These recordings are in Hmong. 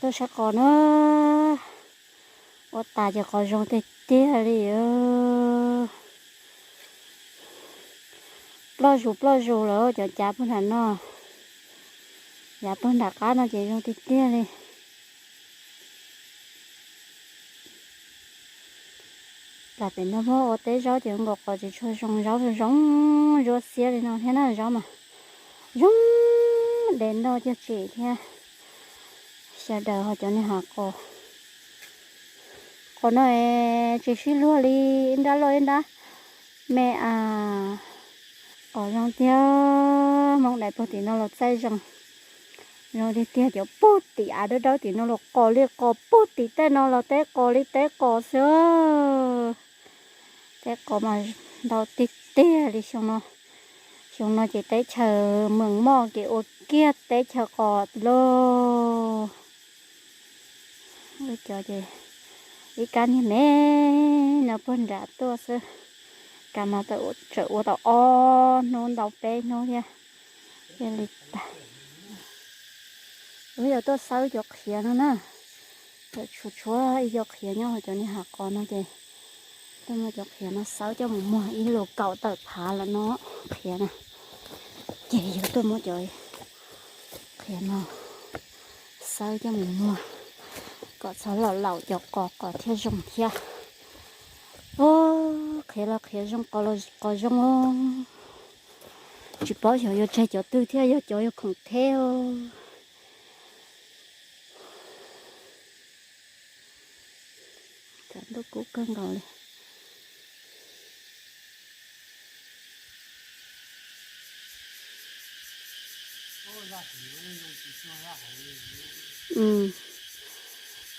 Tuaj saib qos na, ua tas ces qos zoo tiag tiag li. Ploj zus ploj zus lawm cov cav puag nram no, yav puag nram qab no ces zoo tiag tiag li. Plam pem no muab ua teb zaub ces nkaus qos tsis tshua zoo, zaub zoo zoo ntsuab xiab li no thiab na, zaub mas zoo de nroj cog tsem thiab. Sawv daws ho cov niag hav qos, qos no es tsis sib luag li, ib nrab loj ib nrab me as. Qos zoo tiag, Hmoob dais puag tim no los txaij zoo, zoo tiag tiag. Cov puag tim av dawb dawb tim no los qos li qos, puag tim tej no los teb qos li teb qos xwb. Teb qos mas ntau tiag tiag li xyoo no. Xyoo no ces teb chaws Mees Moj kev ua kiag teb chaws qos lauj. Wb cov ces ib kab niag me no puag nram tuaj xwb, kab mas tseem ua tau ob hnub ntau peb hnub thiab, thiaj li tag. Wb yuav tuaj xawb cov qhiav no na, tseem tshuav tshuav ib co qhiav nyob hauv cov niag hav qos no ces tuaj muab cov qhiav no xawb coj mus muag, ib lus kaum tawm phav lawm no qhiav na. Ces yuav tuaj muab cov qhiav no xawb coj mus muag kom txhob laum laum cov qos, qos thiaj zoo thiab. Qhiav los qhiav zoo, qos los qos zoo. Tsis paub xyov yuav tseg cov twg thiab, yog cov yuav khoom theb os. Ntuj kub kawg nkaus li.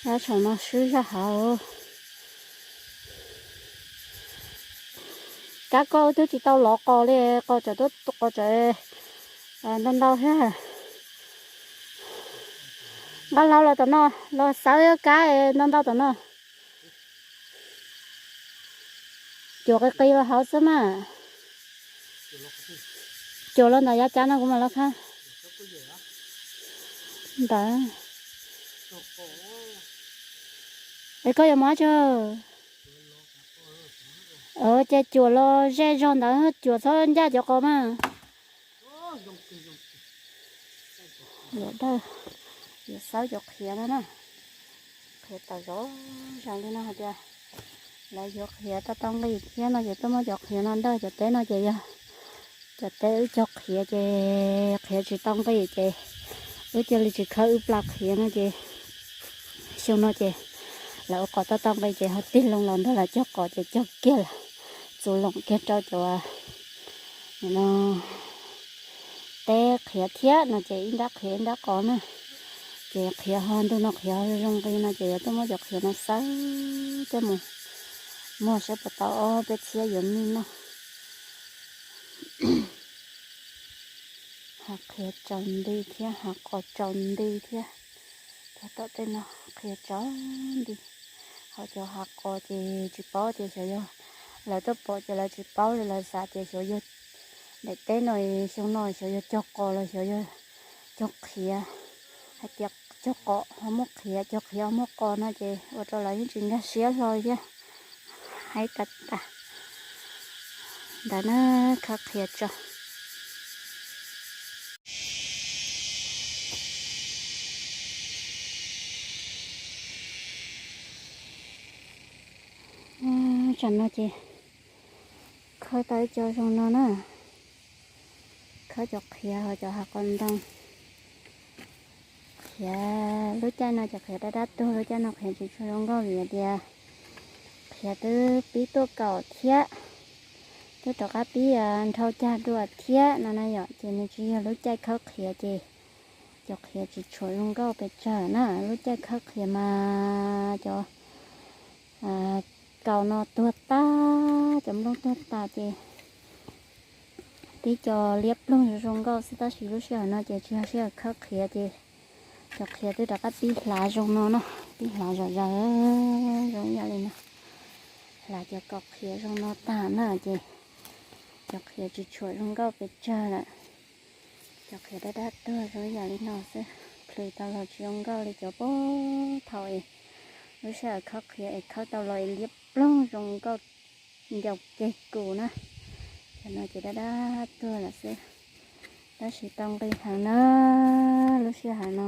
Zaj tshaum no swb zaj hauv. Kab koj twb tsis tau lov qos li, qos tseem, qos tseem ntau ntau thiab. Nqa hlau los tom no, los xawb kab ntau ntau tom no. Cuam qis qis los hauv xwb mas. Cuam los ntawm yav cav no kuv mam los khawb. Ntawd. Es koj yuav mus dab tsi? Ces cuam los ze zog ntawd, cuam txhob ncaj cov qos mas. Yuav dawj, yuav xawb cov qhiav no na. Qhiav tawm zom zaws li no hais tias lawv yuav qhiav tau tau nqi thiab no ces tuaj muab cov qhiav no dawj. Cov teb no ces yog cov teb wb cog qhiav ces qhiav tsis tau nqi ces wb cia li tsis khawb wb plas qhiav no ces xyoo no ces lawv ua qos tau tau nqi ces ho tig loo los nrog lawv cog qos ces cog kiag lawm, txus loos kiag rau cov no teb qhiav thiab no ces ib nrab qhiav ib nrab qos na. Ces qhiav ho ntuj no qhiav ho zoo nqi no ces yuav tuaj muab cov qhiav no xawb coj mus muag saib puas tau ob peb txhiab yuav mij noj. Hav qhiav tsaus nti thiab hav qos tsaus nti thiab. Cov tom tej no qhiav tsaus nti. Ho cov hav qos ces tsis paub tias xyov yog lawv tuaj pom ces lawv tsis paub li, lawv xav tias xyov yog daim teb no xyoo no xyov yog cog qos los xyov yog cog qhiav. Hais tias cog qos ho muab qhiav, cog qhiav ho muab qos no ces ua rau lawv yeej tsis nkag siab hlo thiab. Haib tas tas. Ntawd na, khawb qhiav tso. Tsam no ces khawb tau ib co zoo no na. Khawb cov qhiav ho cov hav qos ntoo. Qhiav lub caij no ces qhiav dab dab tuag, lub caij no qhiav tsis tshua zoo nkauj vim tias qhiav twb pib tuaj kaum thiab, twb rov qab pib nrhau cag dua thiab no na yom, ces nws tsis yog lub caij khawb qhiav ces cov qhiav tsis tshua zoo nkauj pes tsawg na. Lub caij khawb qhiav mas cov kaus no tuag tag, cov nplooj tuag tas ces tib co liab ploog zoo nkauj xwb, tab sis lub sij hawm no ces tsis yog sij hawm khawb qhiav ces cov qhiav twb rov qab pib hlav zoo no no, pib hlav zom zaws zoo yam li no. Hlav cov kaus qhiav zoo no tag na ces cov qhiav tsis tshua zoo nkauj pes tsawg lawm. Cov qhiav dab dab tuag zoo yam li no xwb. plhws tau los tsis zoo nkauj li cov puag thaum es lub sij hawm khawb qhiav es khawb tau los es liab ploog zoo nkauj ncau ceg kus na. Cov no ces dab dab tuag lawm xwb, tab sis tau nqi heev na. Lub sij hawm no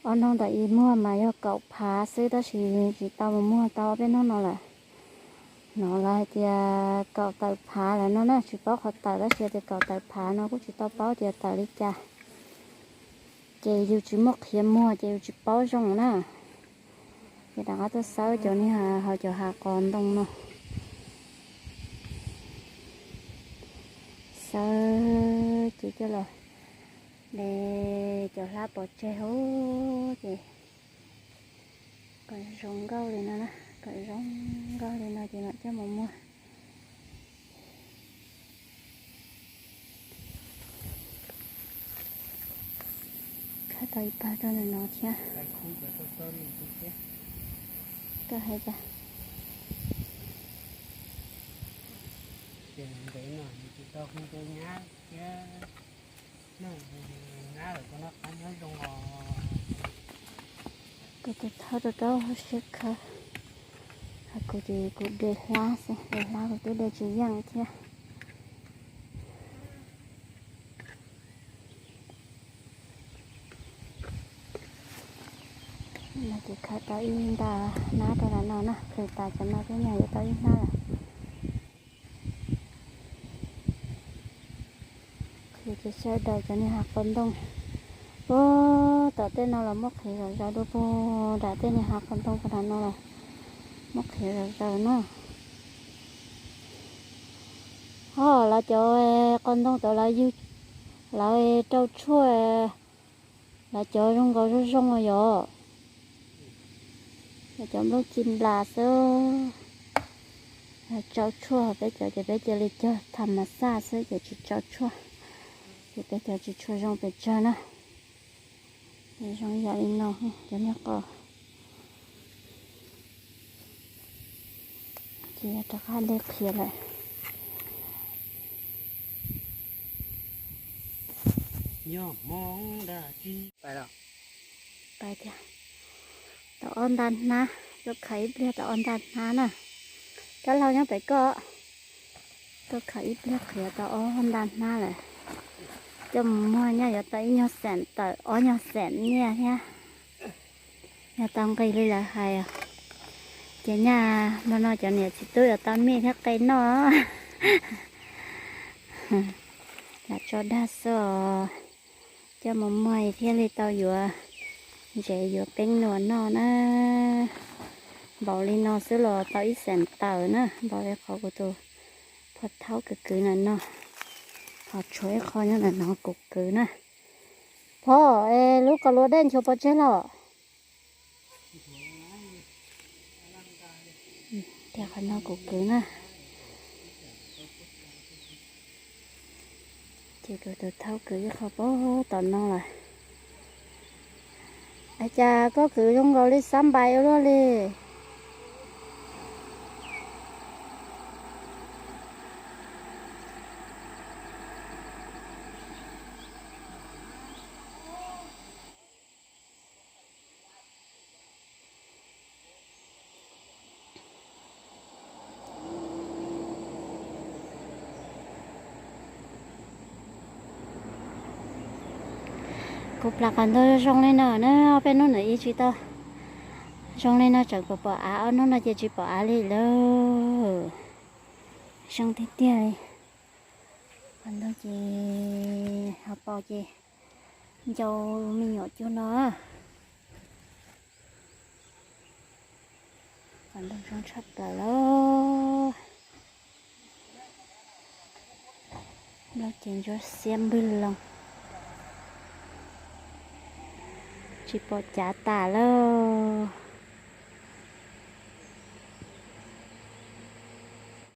ob hnub ntawm ib muag mas yog kaum phav xwb tab sis tsis tau mus muag tau ob peb hnub no lawm. Hnov lawv hais tias kaum tawm phav lawm no na, tsis paub qhov tawm tab sis tias kaum tawm phav no kuj tsis tau paub tias tawm li cas. Ces yus tsis muaj qhiav muag ces yus tsis paub zoo na. Ces rov qab tuaj xawb cov niag hauv cov hav qos ntoo no. Xawb ces coj los de cov hlab pov tseg hauv ces kom zoo nkauj li no na, kom zoo nkauj li no ces mam coj mus muag. Khawb tau ib pawg rau ntawm no thiab. Koj hais tias kuv tus thawj rau rau hauv siab khawb, ho kuv ces kuv de hlab xwb, de hlab kuv twb de tsis yeej thiab. No ces khawb tau ib nta hnab rau ntawm no na, plhws tas cov no thiab nyuag yuav tau ib hnab lawm. Qhia ces sawv daws cov niag hav qos ntoo puag tom tej no los muab qhwv zom zaws dua, puag nram tej niag hav qos ntoo puag nram no los muab qhwv zom zaws na. Ho lawv cov qos ntoo tod lawv yug, lawv rau tshuaj, lawv cov zoo nkaus zoo zoo yom. Lawv cov nplooj ci nplas xwb, lawv rau tshuaj, peb cov ces peb cia li cog tham mas xaj xwb ces tsis rau tshuaj, ces peb cov tsis tshua zoo pes tsawg na. Zoo yam li no cov niag qos. Ces yog rov qab de qhiav lawm. Pais tiag, tau ob nta hnab, koj khaws ib pliag tau ob nta hnab na. Kab laug nyob pem koj, koj khaws ib pliag qhiav tau ob nta hnab lawm. Coj mus muag nyaj yuav tau ib nyuag xeem tawm ob nyuag xeem nyiaj thiab. Yog tau nqi li lawv hais, ces nyaj hmo no cov niam txiv tub yuav tau mij thiab qe noj. Lam tso dag xwb os, coj mus muag thiaj li tau yuav ntsev yuav peeb nua noj na. Npaum li no xwb los tau ib xeem tawm na, npaum li qhov kuv tus phua thaub kwv kwv na no, ho tshuav ib qho nyob ntawm no kuv kwv na. Phauj, es lub kaus lua dej nchuav pov tseg los? Tias qhov no kuv kwv na. Ces kuv tus thaub kwv ib qho puag tom no lawm. Ua cas koj kwv zoo nkaus li xab npais ua luaj li? Kuv plam qhov ntoo zoo li no na, ob peb hnub ntawd ib tsis tau zoo li no, tseem pom pom av, ob hnub no ces tsis pom av li lawm. Zoo tiag tiag li. Qhov ntoo ces hauv paus ces ncau me nyuam cuag no. Qhov ntoo zoo tshaj plaws lawm. Nplooj ces ntsuab xiab npwg loo, tsis pom cav tas lawm.